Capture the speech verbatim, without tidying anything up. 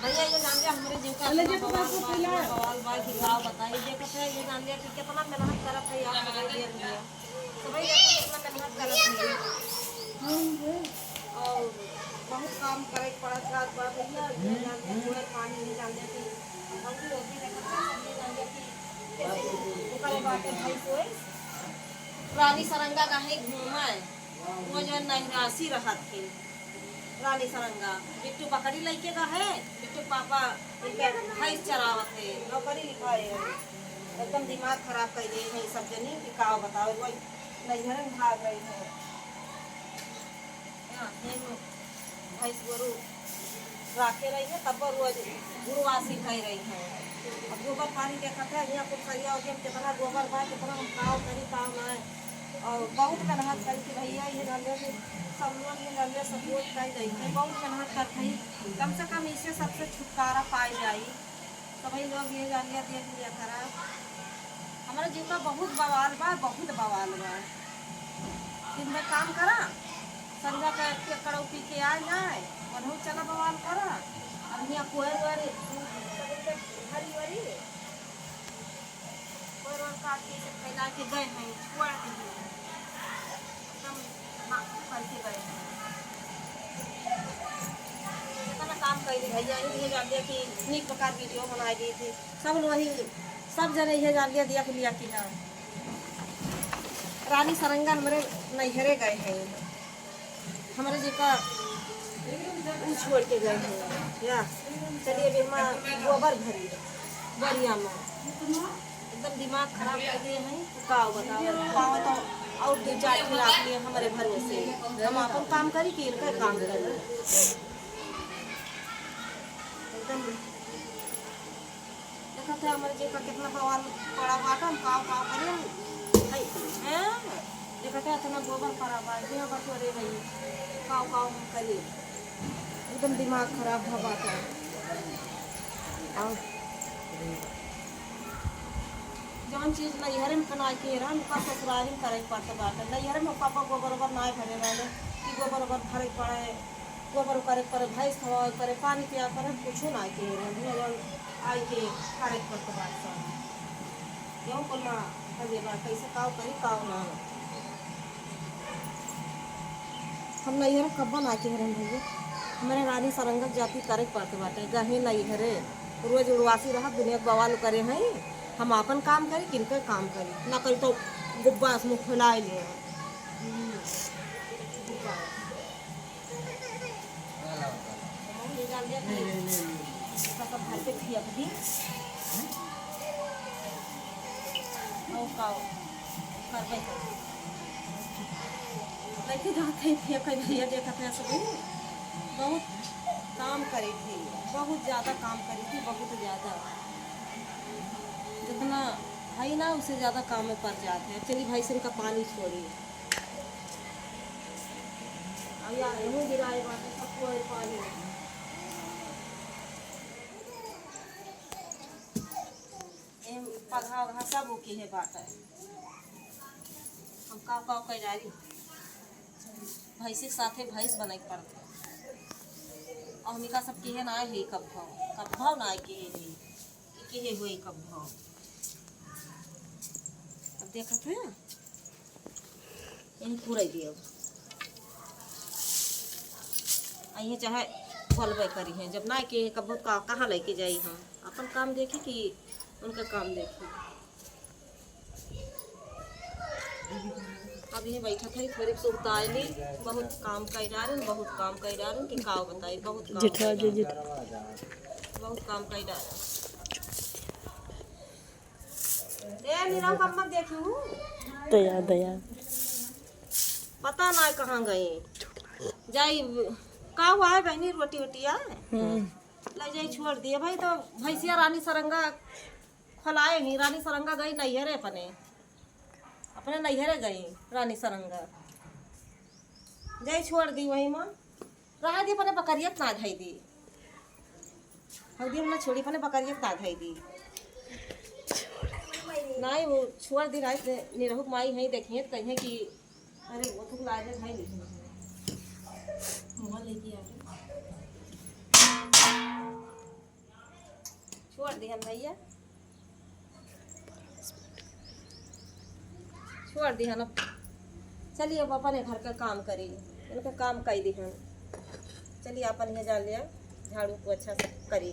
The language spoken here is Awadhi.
भैया, ये जान लिया, हमरे जीव का अरे, इतना बवाल बा, इतना बवाल बा कि का बताई। देखत है, ये जान लिया कि कितना मेहनत करत है यार, हमरे लिए, लिए। सबही देखो, कितना मेहनत करत है। और बहुत काम करे के पड़त जात बा भैया, ये जान लिया, पूरा पानी, ये जान लिया कि हम भी रोटी देखत है, सब ये जान लिया कि कैसे ओकरे बाटे भाई सोए। रानी सरंगा काहे घूमे, वो जो नैरासी रहत है। रानी सरंगा, बिट्टू बकरी लइके गए, बिट्टू पापा उनके भैंस चरावत है, नौकरी लिखाए है। एकदम दिमाग खराब कर दिए हैं सब जनी कि का बताओ, वही नैहरन भाग रही है। यहाँ हिम भैंस गोरू राखे रही है, तब रोज गुरुवासी खाई रही है। अब गोबर पानी देखत है, यहाँ कुल सरिया उरिया में कितना गोबर बा, कितना हम काव करी, काव ना। और बहुत मेहनत करी थी भैया, ये जान लिया कि सब लोग ये जान लिया, सब लोग कह रही थी, बहुत मेहनत करत है। कम से कम इसे सबसे छुटकारा पाई जाई। सबही लोग ये जान लिया, देख लिया करा। हमारे जीव का बहुत बवाल बा, बहुत बवाल बा। दिन भर काम करा, संझा का एक कड़ौ पी के आ जाए, वनहु चला बवाल करा। अब यहाँ कोयर वारी, हरी वारी, कोयर वार काट के इसे फैला के गए हैं, छोड़ दी। एकदम मा-, करके गए हैं। इतना काम कैली भैया, ये जान लिया कि नीक प्रकार वीडियो बनाई दी थी। सब लोग ही, सब जने ये जान लिया, देख लिया कि हाँ, रानी सरंगा हमरे नैहरे गए हैं, हमरे जेका ऊ छोड़ के गए हैं। या चलिए, अभी हम गोबर भरी बढ़िया में, एकदम दिमाग खराब कर दिए हैं। तो का बताओ, पाओ तो और दो चार ठे रख लिए हमारे भरोसे, हम अपन काम करी कि इनका काम करी। एकदम देखत है हमरे जेका कितना बवाल पड़ा बाटे, हम काव काव करें। है, हैं? देखत है इतना गोबर पड़ा बा, बिना बटोरे रही, काव काव हम करें। एकदम दिमाग खराब भा बाटे। और जौन चीज नैहरे में बनाए के रहन, ओकर ससुरारी में करे के पड़त बाटे। नैहरे में पापा गोबर ओबर नाय भरे रहले कि गोबर ओबर भरे के पड़े, गोबर करे के पड़े, भैंस खवावे के पड़े, पानी पियावे के पड़े, कुछो नाय के रहन। हियाँ जौन आई के करे के पड़त बाटे सब। यहू कुल ना भजे बा, कैसे काव करी, काव ना। हम नैहरे कब्बो ना के रहन भैया, हमरे रानी सरंगक जाति करे के पड़त बाटे, गहे नैहरे। रोज उड़वासी रहत, दुनिया के बवाल करे हैं। हम आपन काम करी, किनके काम करी? ना करी तो गुब्बा से मुँह फुलाए ले। हम्म। गुब्बा। ये डाल दिया कि इसका सब घर पे फेंक दी। और का करबे कर। लेके जाते ही फेंक भैया, देखत है सब। बहुत काम करी थी, बहुत ज्यादा काम करी थी, बहुत ज्यादा। जितना है ना, उससे ज्यादा काम में पड़ जाते हैं। चलिए भाई, इनका पानी छोड़ी। अब यार, यहूँ गिराए बाटे, सब कोई पानी। एम पगहा वगहा सब ओके है बाटे। हम काव काव कइ डारी। भैंसी के साथे भैंस बने के पड़त है। और हमका सब केहे ना है कब्बो, कब्बो ना केहे है, केहे होई कब्बो। अब देखत है, यही पूरा दियो। आ ये चाहे बोलबे करी है, जब ना केहे कब्बो का, कहाँ लेके जाई हम? अपन काम देखी कि उनका काम देखी। अब ये बैठत है, थोड़ी सुस्ताइली, बहुत काम कइ डारेन, बहुत काम कइ डारेन कि काव बताई, बहुत काम जेठा कइ जे डारेन। जेठा। बहुत काम कइ डारेन। ए, नीरव कम्मा देखू। दया, दया। पता ना कहाँ गई। जाई, का हुआ है बहनी, रोटी वोटी आए? हम्म। ले जाई, छोड़ दिए भाई, तो भैंसिया रानी सरंगा खोलाए ही, रानी सरंगा गई नैहरे अपने, अपने नैहरे गई रानी सरंगा। जाई छोड़ दी वही माँ, रहा दी अपने बकरिया के ना धई दी। हऊ दी हम ना छोड़ी अपने बकरिया के ना धई दी। नहीं वो छोड़ दी, रात निरहुक माई है देखिए तो कहिए कि अरे वो तो लाजे भाई नहीं। मुँह लेके आ गए। दिहन भैया, छोड़ दिहन। अब चलिए, अब अपने घर का काम करी, इनका काम कई दिहन। चलिए, अपन ये जा लिया, झाड़ू को अच्छा से करी।